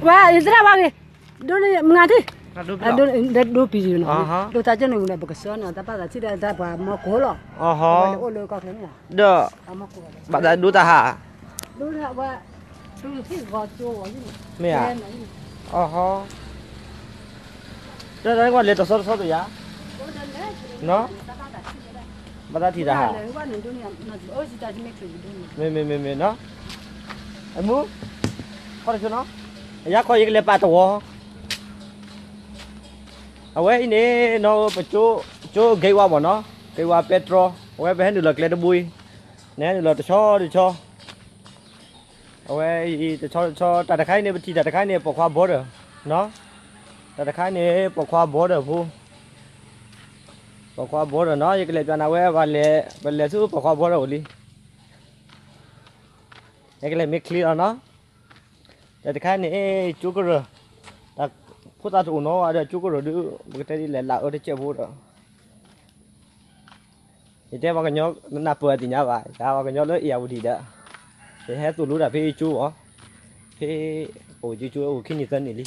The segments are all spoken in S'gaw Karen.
ဝဲ ယသရၣ်ဝါဂ့ၤ, ဒိၣ်န့ၣ်မငါထံၣ်, ဒိၣ်ပံၤနီၤ, ဒိၣ်တၢ်ကၢၢ်န့ၣ် ပကစၢ်န့ၣ် ပကစၢ်န့ၣ် တၢ်ပာ်သးထံၣ်ဒီးတၢ်ပှၤမီၢ်ကိၢ်လီၤ, အိၣ်လၢကီၢ်ချၢန့ၣ်, ဒီး ဘၣ်သးဒိၣ်တၢ်ဟး, ဒိၣ်ဝဲ, မ့ၢ်ဧါ, အဟီ တၢ်တၢ်ကွၢ်လဲၤတဆီတဆီတယၤ, ဘၣ်တၢ်ထံၣ်တၢ်ဟး, မ့ၢ်မ့ၢ်မ့ၢ်မ့ၢ်နီၤ, အမူ, ခီတဆိနီၤ, အယါခီယကလဲၤပာ်တဝီ, အဝဲအံၤန့ၣ် နီၢ်ဧၢ ပကၠိ ကၠိ gate ဝါမ့ၢ်နီၤ, gate ဝါ ပဲတြီ, အဝဲပဟဲနုာ်လီၤကျဲတဘိအံၤ, နဟဲနုာ်လီၤတဆီတဆီ အဝဲအံၤတဆီတဆီ တၢ်တခါအံၤန့ၣ် ပထံၣ်တၢ်တခါအံၤန့ၣ် ပိာ်ခွါ border နီၤ, တၢ်တခါအံၤန့ၣ် ပိာ်ခွါ border ဖိ, ပိာ်ခွါ border နီၤ, ယကလဲၤပျးနၤဝဲ ပလဲၤဆူပိာ်ခွါ border အိၣ်လံ, ယကလဲၤမ့ၢ်ချ့လီၤနီၤ, တၢ်တခါအံၤန့ၣ် ကၠိကရၢၢ်, တၢ်ဖိသၣ်တအိၣ်နီတဂၤဒီး ကၠိကရၢၢ်ဒုး ပကတဲဒ်လဲၣ် လၢအၢတစဲးဖိဒီး ယတဲပှၤကညီနၢ်ပၢၢ်အသ့ၣ်ညါဘၣ်, ယပှၤကညီလၢအ့ၣ်ယၢ်ဝတံၣ်ဒီး, ယဟဲသိၣ်လိတၢ်ဖဲကၠိအီၤ, ဖဲ အိၣ်ကၠိကၠိအိၣ်ခံနံၣ်သၢနံၣ်လံ,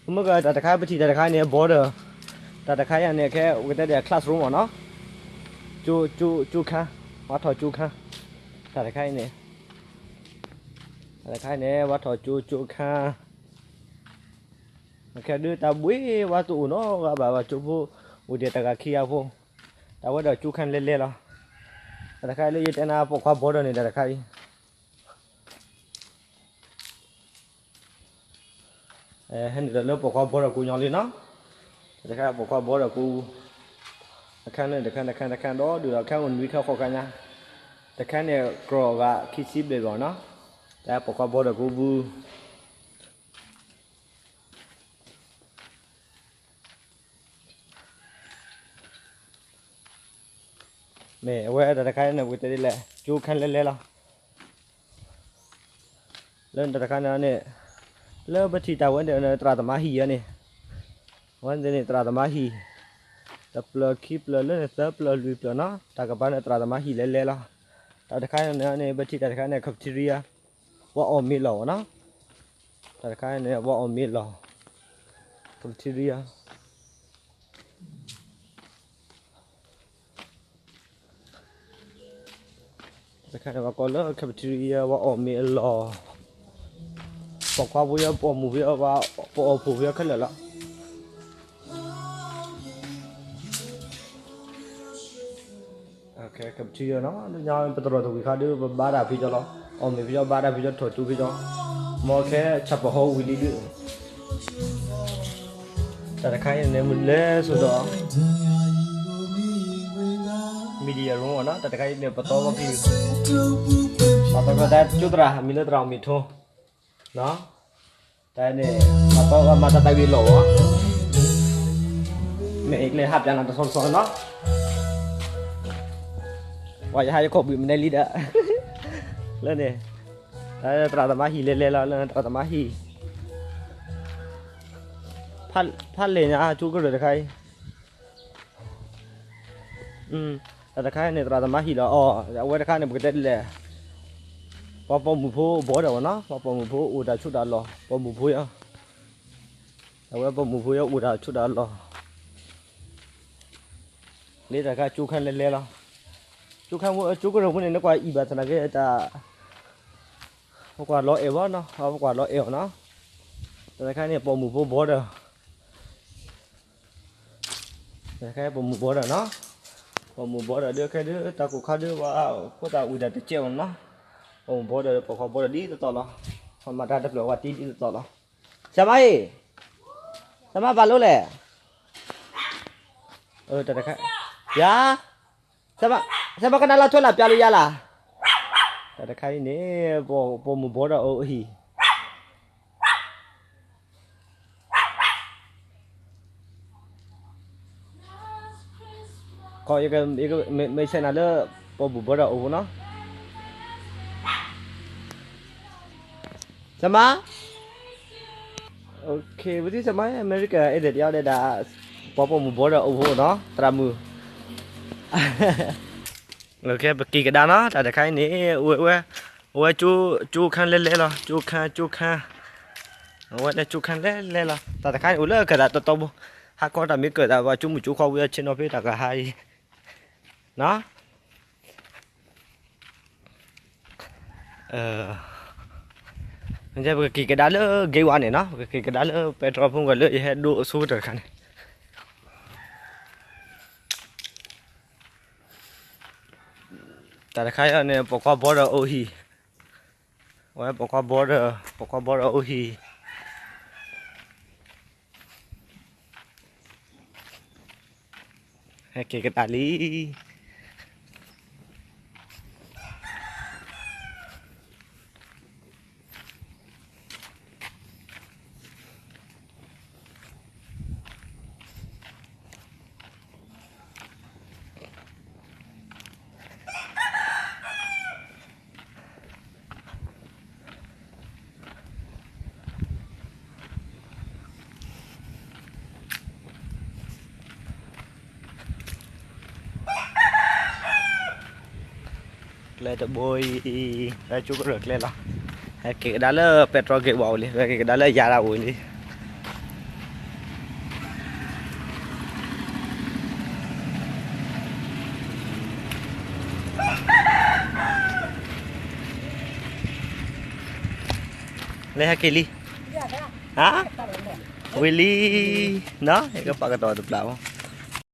မ့ၢ်ကတၢ်တခါပထံၣ်တၢ်တခါန့ၣ် border, တၢ်တခါအံၤန့ၣ် ခဲ ပကတဲဒ် classroom မ့ၢ်နီၤ, ကၠိ ကၠိ ကၠိခန်း, ဝါထီၣ်ကၠိခန်း, တၢ်တခါအံၤန့ၣ်, တၢ်တခါအံၤန့ၣ် ဝါထီၣ်ကၠိ ကၠိခန်း ခဲဒုးတၢ်ဘှ့ဝါတအိၣ်နီတဂၤဘၣ်, ဘၣ်ကၠိဖိ အိၣ်ဒံးတဂၤခံဂၤဖိ, တၢ်ဝဲဒီးကၠိခန်းလဲၤလဲၤလီၤ, တၢ်တခါအံၤလၢယတဲနၤပိာ်ခွါ border န့ၣ် တၢ်တခါအံၤ ဟဲနုာ်လီၤလၢပိာ်ခွါ border ကိးညီလံနီၤ, တၢ်တခါပိာ်ခွါ border ကိး, တခါန့ၣ် တခါ တခါ တခါ ဒီးဒုးဒီး ခဲအိၣ်နွံခဲဃိးခဲညါ, တခါန့ၣ် ကြၢးဂၤခံဆံဘျဲၣ်ဘျီနီၤ, တၢ်ပိာ်ခွါ border ကိးပူၤ မ့ၢ်အဝဲတၢ်တခါန့ၣ် ပကတဲဒ်လဲၣ် ကၠိခန်းလဲၤလဲၤလီၤ, လၢတၢ်တခါန့ၣ်န့ၣ်, လၢပထံၣ်တၢ်ဝဲန့ၣ် သရၣ်သမါဟံၣ်အံၤန့ၣ်, အဝဲန့ၣ်သရၣ်သမါဟံၣ်, တဖျၢၣ်ခံဖျၢၣ်လၢန့ၣ် သၢဖျၢၣ်လွံၢ်ဖျၢၣ်နီၤ, တၢ်ကပၤန့ၣ်သရၣ်သမါဟံၣ်လဲၤလဲၤလီၤ, တၢ်တခါန့ၣ်န့ၣ် ပထံၣ်တၢ်တခါန့ၣ် cafeteria, ဝဲအီၣ်မ့ၤလီၢ်နီၤ, တၢ်တခါန့ၣ် ဝဲအီၣ်မ့ၤလီၢ်, cafeteria တခါန့ၣ် ပှၤကိးလၢ cafeteria ဝဲအီၣ်မ့ၤအလီၢ်, ပိာ်ခွါဖိယီၤ ပိာ်မုၣ်ဖိယီၤ ပှၤပိာ်အီၣ်ဖိဖိယီၤခဲလၢာ်လီၤ, cafeteria နီၤ, လၢညါပတြီၢ်တဝံၤခါဒုး ပဘါတၢ်ဖဲကၠီလီၤ, အီၣ်မ့ၤဖဲကၠီ ဘါတၢ်ဖဲကၠီ ထီၣ်ကၠိဖဲကၠီ, မ်ခဲ chapel hall ဝံၤလံဒုး တၢ်တခါအံၤန့ၣ် မ့ၢ်လဲၤစိၤဒီး media room နီၤ, တၢ်တခါအံၤန့ၣ် ပတီၢ်ဘီခံ, ပတီၢ်ဘီတၢ်ကၠိသရၣ် မံၤလၢသရၣ်အီၣ်မ့ၤထိ, တၢ်န့ၣ် ပတီၢ်ဘီမၤတၢ်သးဝံၤလီၢ်အီၤ, မ့ၢ်အကျဲဟးပျးနၤတဆီတဆီနီၤ, ပှၤယဟးယခီၣ်ဘှံးမနဲလံဒီး, လၢန့ၣ် တၢ်သရၣ်သမါဟံၣ်လဲၤလဲၤလီၤ လၢသရၣ်သမါဟံၣ် ဖးလဲၢ်ညါ ကၠိကရၢၢ်တခါအံၤ, တၢ်တခါန့ၣ် သရၣ်သမါဟံၣ်လီၤအီၤ, အဝဲတခါန့ၣ် ပကတဲဒ်လဲၣ်, ပှၤပိာ်မုၣ်ဖိ border ဝဲနီၤ, ပှၤပိာ်မုၣ်ဖိအိၣ်တၢ်ဆိးတၢ်လီၢ်, ပိာ်မုၣ်ဖိယီၤ, အဝဲပိာ်မုၣ်ဖိယီၤအိၣ်တၢ်ဆိးတၢ်လီၢ်, လၢတၢ်တခါကၠိခါလဲၤလဲၤလီၤ, ကၠိခါ ကၠိကရၢၢ်ဖိန့ၣ် နကွၢ်အံၤဘၣ်သနာ်က့တၢ် ပကွၢ်လီၤအဲၣ်ဘၣ်နီၤ, ပကွၢ်လီၤအဲၣ်အီၤနီၤ, တၢ်တခါန့ၣ် ပိာ်မုၣ်ဖိ border, တၢ်တခါပိာ်မုၣ် border နီၤ, ပိာ်မုၣ် border ဒီးခဲဒုး တၢ်ကိၢ်ခါဒုး ပှၤဖိသၣ်ဝံၤတၢ်တကဲအီၤနီၤ, ပိာ်မုၣ် border ဒီးပိာ်ခွါ border ဒ်သိးသိးလီၤ, ပှၤမၤတၢ်တဖျၢၣ်ဝဲတ့ဒ်သိးသိးလီၤ, ဆရာမအံၤ, ဆရာမဘာလုပ်လဲ, တၢ်တခါ, ယၤ ဆရာမ, ဆရာမကနၣ်လၢထွဲ လာပြလို့ရလား, တၢ်တခါအံၤန့ၣ် ပိာ်မုၣ် border အိၣ်အဟံၣ်, ခီ ယက မ့ၢ်ဆဲးနၤလၢ ပိာ်မုၣ် border အိၣ်ဖိနီၤ, ဆရာမ, OK, ပသ့ၣ် ဆရာမ အမဲရကၤ အဲၣ်ဒိးတဲအီၤဒဲးဒၣ် ပှၤပိာ်မုၣ် border အိၣ်ဖိနီၤ သရၣ်မုၣ် ပက့ၤကဒါနီၤ တၢ်တခါအံၤန့ၣ် အဝဲ အဝဲ ကၠိခါလဲလဲလီၤ ကၠိခါ ကၠိခါ အဝဲလၢကၠိခါလဲလဲလီၤ တၢ်တခါန့ၣ် အိၣ်လၢကသးတီတီဘိ ဟါခီတၢ်မ့ၢ်ကၢၣ်သး ပှၤကၠိမုၣ်ကၠိခွါဝံၤအဆ့ၣ်နီၤဖဲတၢ်ကဟါအံၤ နီၤ ပကက့ၤကဒါလၢ gate one န့ၣ်နီၤ ပကက့ၤကဒါလၢ petrol pump လၢယဟဲဒိအဆိကတၢၢ်တခါန့ၣ် တၢ်တခါအံၤန့ၣ် ပိာ်ခွါ border အိၣ်ဟံၣ် ဝဲပိာ်ခွါ border ပိာ်ခွါ border အိၣ်ဟံၣ် ဟဲက့ၤကဒါလံ ကျဲတဘိအံၤ လၢကၠိကရၢၢ်ကျဲလီၤ ဟဲက့ၤကဒါလၢ petrol gate one အိၣ်လံ ဟဲက့ၤကဒါလၢယၤရၣ်အိၣ်လံ လၢဟဲက့ၤလံ ဟါ ဝံၤလံ နီၤ ယကပာ်ကတီၤတပျၢ်